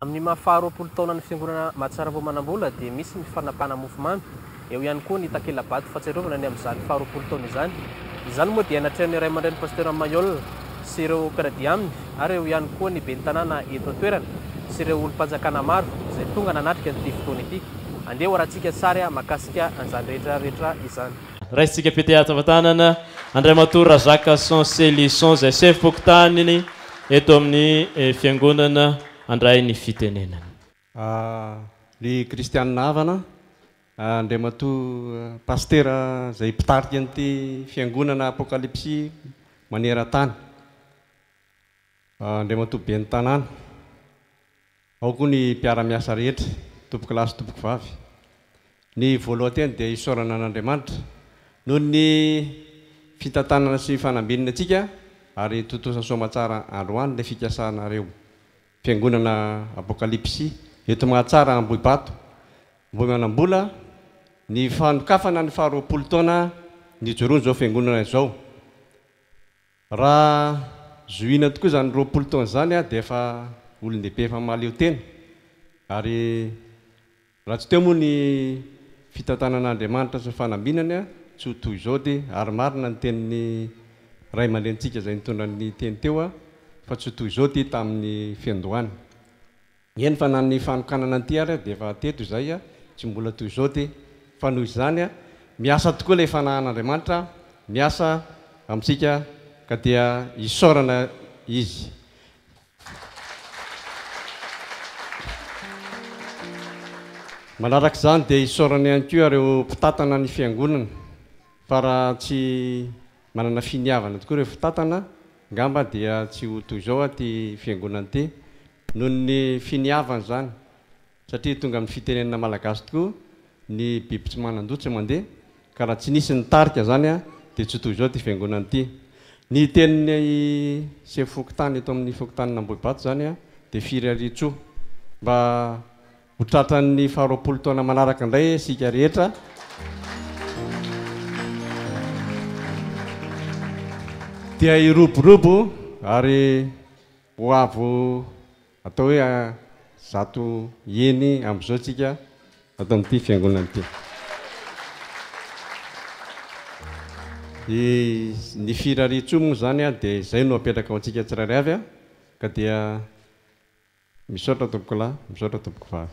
Amin'ny maha faha 20 taonan'ny fiangonana Mahatsaravo Manambola dia misy ny fanapahana mofomamy, eo ihany koa ny takela-bato fahatsiarovana ny amin'izany faha 20 taona izany. Izany moa dia natrehan'ny ray aman-drenin'ny Pasteur Mailhol sy ireo mpiara-dia aminy ary eo ihany koa ny ben'ny tanàna eto an-toerana sy ireo olom-panjakana maro izay tonga nanatrika an'ity fotoana ity. Andeha ho arahantsika sary mahakasika an'izany rehetra rehetra izany. Raisintsika fitehatsavan-tanana Andriamatoa Razakason Celison izay sefom-pokontany eto amin'ny fiangonana handray ny fitenenana. Ry kristianina havana, Andriamatoa Pasitera izay mpitarika an'ity fiangonana Apokalypsy maneran-tany, Andriamatoa Ben'ny tanàna, ao koa ny mpiara-miasa rehetra, tompokolahy sy tompokovavy. Ny voalohan-teny dia isaorana an'Andriamanitra noho ny fitantanana sy fanambinina antsika ary tontosa soamatsara androany ilay fikasanareo Fiangonana Apokalypsy eto Mahatsara Ambohibato Ambohimanambola ny fanokafana ny faha 20 taona nijoroan'izao fiangonana izao. Raha zohiana tokoa izany 20 taona izany dia efa olon-dehibe efa mahaleo tena ary Raha tsy teo moa ny fitantanan'Andriamanitra sy ny fanambinany, tsy ho toy izao dia, ary marina ny tenin'ny ray aman-drenintsika izay nitondra ny teny teo, fa tsy ho toy izao ity tamin'ny fiandohany. Eny fa na ny fanokanana an'ity ary dia efa teto izay, tsy mbola toy izao ity. Fa noho izany, miasa tokoa ilay fanahin'Andriamanitra, miasa amintsika ka dia isaorana Izy. Manaraka izany dia isaorana ihany koa ireo mpitantana ny fiangonana fa raha tsy manana finiavana tokoa ireo mpitantana angamba dia tsy ho toy izao ity fiangonana ity noho ny finiavana izany satria tonga amin'ny fitenenana malagasy tokoa Ny biby tsy manan-doha tsy mandeha, ka raha tsy nisy nitarika izany dia tsy ho toy izao ity fiangonana ity. Ny tenin'ny sefo fokontany eto amin'ny fokontanin'Ambohibato izany dia firariantsoa mba ho tratran'ny faha 20 taona manaraka indray isika rehetra. Dia hiroborobo ary ho avo Atao hoe 100 eny amin'izao tsika ato amin'ity fiangonana ity. Ny firariantsoa moa izany dia izay no apetraka ho antsika tsirairay avy ka dia misaotra tompokolahy, misaotra tompokovavy.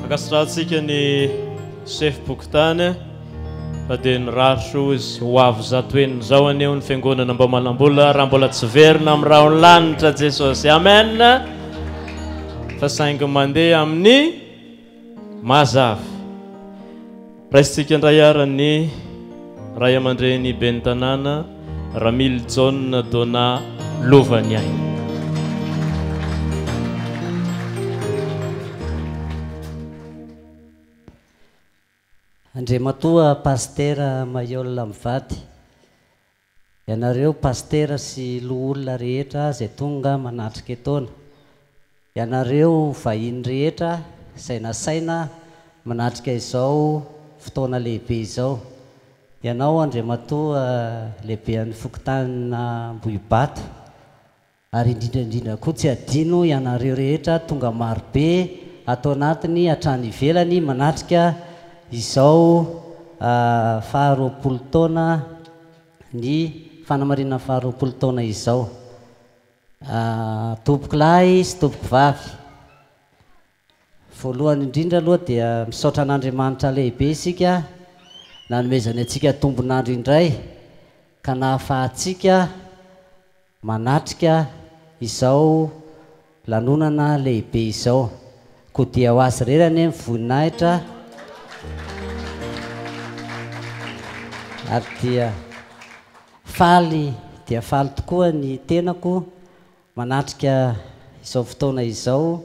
Ankasitrahantsika ny sefom-pokontany fa dia nirary soa izy ho avy 100 izao anie ho ny fiangonana mba manam-bola raha mbola tsy verina amin'ny rahon'ny lanitra Jesosy. Amen. Fa saingy mandeha amin'ny mazava. Raisintsika indray ary ny ray aman-dreny ben'ny tanàna Ramilijaona Donat Lovaniaina. Andriamatoa Pasitera Mailhol mivady, Ianareo Pasitera sy Loholona rehetra izay tonga manatrika etoana, ianareo vahiny rehetra izay nasaina manatrika izao fotoana lehibe izao, ianao Andriamatoa Lehibean'ny Fokontanin'Ambohibato, Ary indrindra indrindra koa tsy adino ianareo rehetra tonga marobe ato anatiny hatrany ivelany manatrika izao faha 20 taona ny fanamarinana faha 20 taona izao. Tompoko lahy sy tompoko vavy, voalohany indrindra aloha dia misaotra an'Andriamanitra lehibe isika nanomezany antsika tombon'andro indray ka nahafahantsika manatrika izao lanonana lehibe izao. Koa dia ho Azy irery anie ny voninahitra ary dia faly dia faly tokoa ny tenako manatrika izao fotoana izao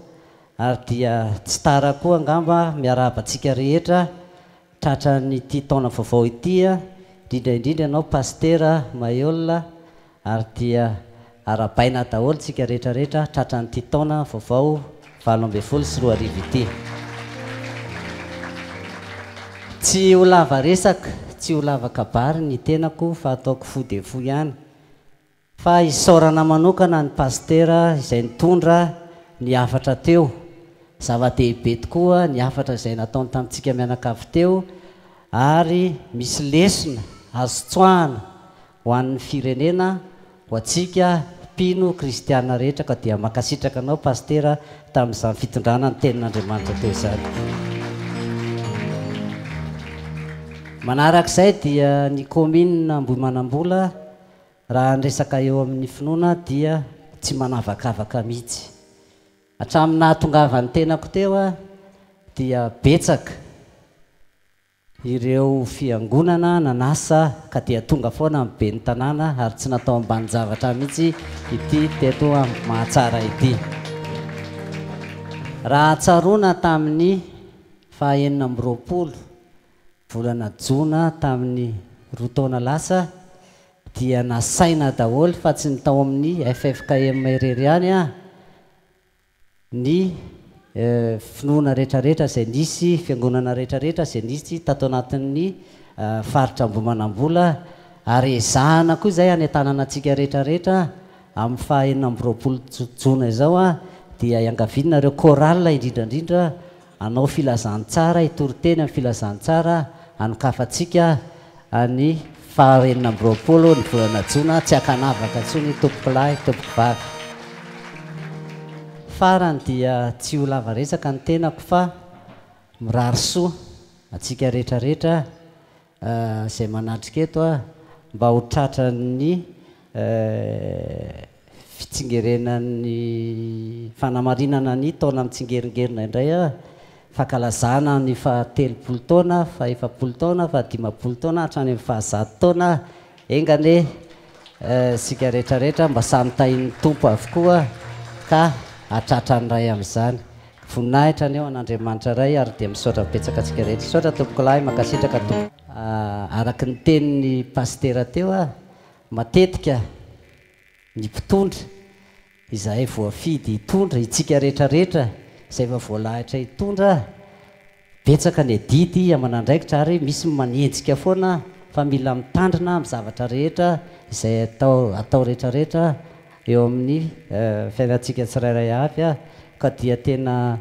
ary dia tsy tara koa angamba miarahaba antsika rehetra tratran'ity taona vaovao ity, indrindra indrindra ianao Pasitera Mailhol ary dia arahabaina daholo tsika rehetra rehetra tratran'ity taona vaovao 2018 ity. Tsy ho lava resaka, tsy ho lava kabary ny tenako fa ataoko fo dia fo ihany. Fa isaorana manokana ny Pasitera izay nitondra ny hafatra teo. Zava-dehibe tokoa ny hafatra izay nataony tamintsika mianakavy teo ary misy lesona azo tsoahana ho an'ny firenena, ho antsika mpino kristiana rehetra ka dia mankasitraka anao Pasitera tamin'izany fitondrana ny tenin'Andriamanitra teo izany. Manarak'izay dia ny kaominina Ambohimanambola raha ny resaka eo amin'ny finoana dia tsy manavakavaka mihitsy. Hatramin'ny nahatongavan'ny tenako teo dia betsaka ireo fiangonana nanasa ka dia tonga foana ny ben'ny tanàna ary tsy natao ambanin-javatra mihitsy ity teto Mahatsara ity. Raha tsaroana tamin'ny faha 26 volana jona tamin'ny roa taona lasa dia nasaina daholo fa tsy ny tao amin'ny ffkm irery ihany an, ny finoana rehetrarehetra izay nisy, fiangonana rehetrarehetra izay nisy tato anatin'ny faritra Ambohimanambola ary ezahana koa izay hanentanana antsika rehetrarehetra amin'ny faha 26 jona izao an, dia iangaviana ireo chorale indrindra indrindra hanao filazantsara, hitory teny amin'ny filazantsara, hanokafantsika ny faha 26 ny volana jona, tsy ankanavaka intsony tompokolahy, tompokovavy. Farany dia tsy ho lava resaka ny tenako fa mirary soa antsika rehetra rehetra izay manatrika eto mba ho tratran'ny fitsingerenan'ny fanamarinana ny taona mitsingeringerina indray fankalazana ny faha 30 taona, faha 40 taona, faha 50 taona hatrany amin'ny faha 100 taona. Enga anie isika rehetra rehetra mba samy tahin'ny Tompo avokoa ka hahatratra ny Ray amin'izany. Voninahitra anie ho an'Andriamanitra Ray ary dia misaotra betsaka antsika rehetra. Misaotra tompokolahy, mankasitraka tompoko. Araka ny tenin'ny Pasitera teo, matetika ny mpitondra, izahay voafidy hitondra, itsika rehetra rehetra izay efa voalahitra hitondra, betsaka ny adidy aman'andraikitra ary misy ny manenjika foana fa mila mitandrina amin'ny zavatra rehetra izay atao atao rehetra rehetra eo amin'ny fiainantsika tsirairay avy ka dia tena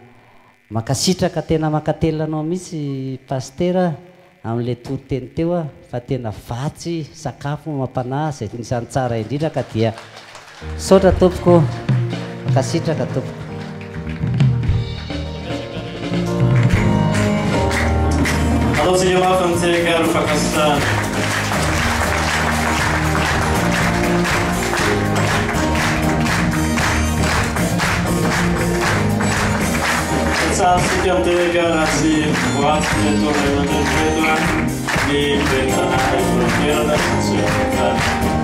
Mankasitraka tena mankatelina anao mihitsy Pasitera amin'ilay toriteny teo a, fa tena vatsy sakafo mampanahy izay anisan'ny tsara indrindra ka dia misaotra tompoko, mankasitraka tompoko. Ataontsika mafy ny tehaka ary fankasitrahana. Tsahantsika mitehaka raha tsy voatsy eto ray aman-dreny eto ny ben'ny tanàna eto an-toerana sy ny sefo-pokontany.